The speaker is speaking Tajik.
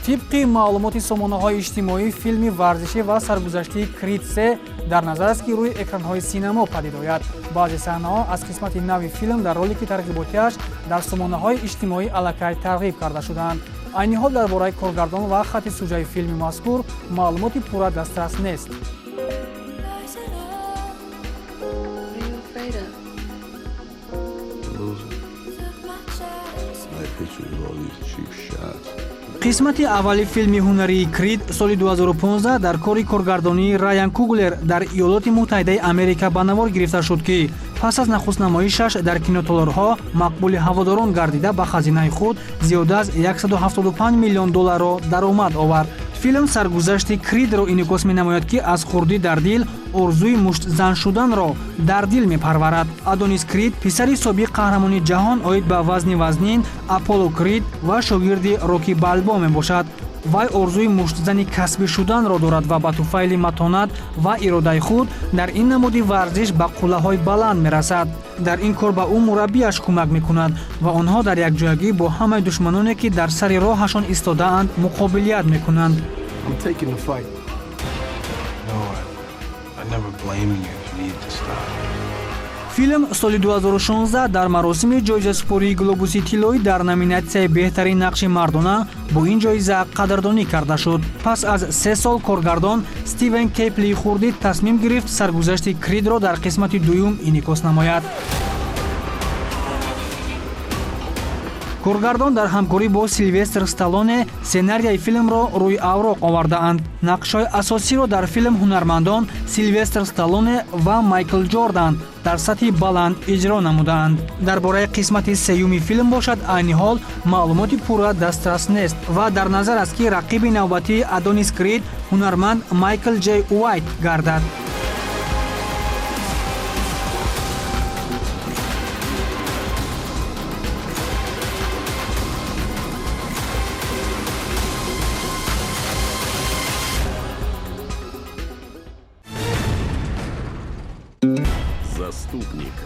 Тибқи маълумоти сомонаҳои иҷтимоӣ, филми варзишӣ ва саргузаштии Крид се дар назар аст, ки рӯи экранҳои синемо падид ояд. Баъзе саҳнаҳо аз қисмати нави филм дар ролики тарғиботиаш дар сомонаҳои иҷтимоӣ аллакай тарғиб карда шудаанд. Айни ҳол дар бораи коргардон ва хатти сужаи филми мазкур маълумоти пурра дастрас нест. What are you afraid of? Loser. My pictures with all these cheap shots. Қисмати аввали филми ҳунарии Крид соли 2015 дар кори коргардонии Раян Куглер дар Иёлоти Муттаҳидаи Америка ба навор гирифта шуд, ки пас аз нахустнамоишаш дар кинотолорҳо мақбули ҳаводорон гардида, ба хазинаи худ зиёда аз 175 миллион долларро даромад овард. Филм саргузашти Кридро инъикос менамояд, ки аз хурдӣ дар дил орзуи муштзан шуданро дар дил мепарварад. Адонис Крид писари собиқ қаҳрамони ҷаҳон оид ба вазни вазнин Аполло Крид ва шогирди Роки Балбо мебошад. Вай орзуи муштзани касбӣ шуданро дорад ва ба туфайли матонат ва иродаи худ дар ин намуди варзиш ба қуллаҳои баланд мерасад. Дар ин кор ба ӯ мураббиаш кӯмак мекунад ва онҳо дар якҷоягӣ бо ҳамаи душманоне, ки дар сари роҳашон истодаанд, муқобилият мекунанд. I'm taking the fight. No, I never blame you if you need to stop. Филм соли 2016 дар маросими ҷоизасупории Глобуси тиллоӣ дар номинатсияи беҳтарин нақши мардона бо ин ҷоиза қадрдонӣ карда шуд. Пас аз 3 сол коргардон Стивен Кейпли хурдӣ тасмим гирифт саргузашти Кридро дар қисмати дуюм инъикос намояд. Коргардон дар ҳамкорӣ бо Силвестр Сталлоне сценарияи филмро рӯи авроқ овардаанд. Нақшҳои асосиро дар филм ҳунармандон Силвестр Сталлоне ва Майкл Ҷордан дар сатҳи баланд иҷро намудаанд. Дар бораи қисмати сеюми филм бошад, айни ҳол маълумоти пурра дастрас нест ва дар назар аст, ки рақиби навбатии Адонис Крид ҳунарманд Майкл Ҷей Уайт гардад. Заступник.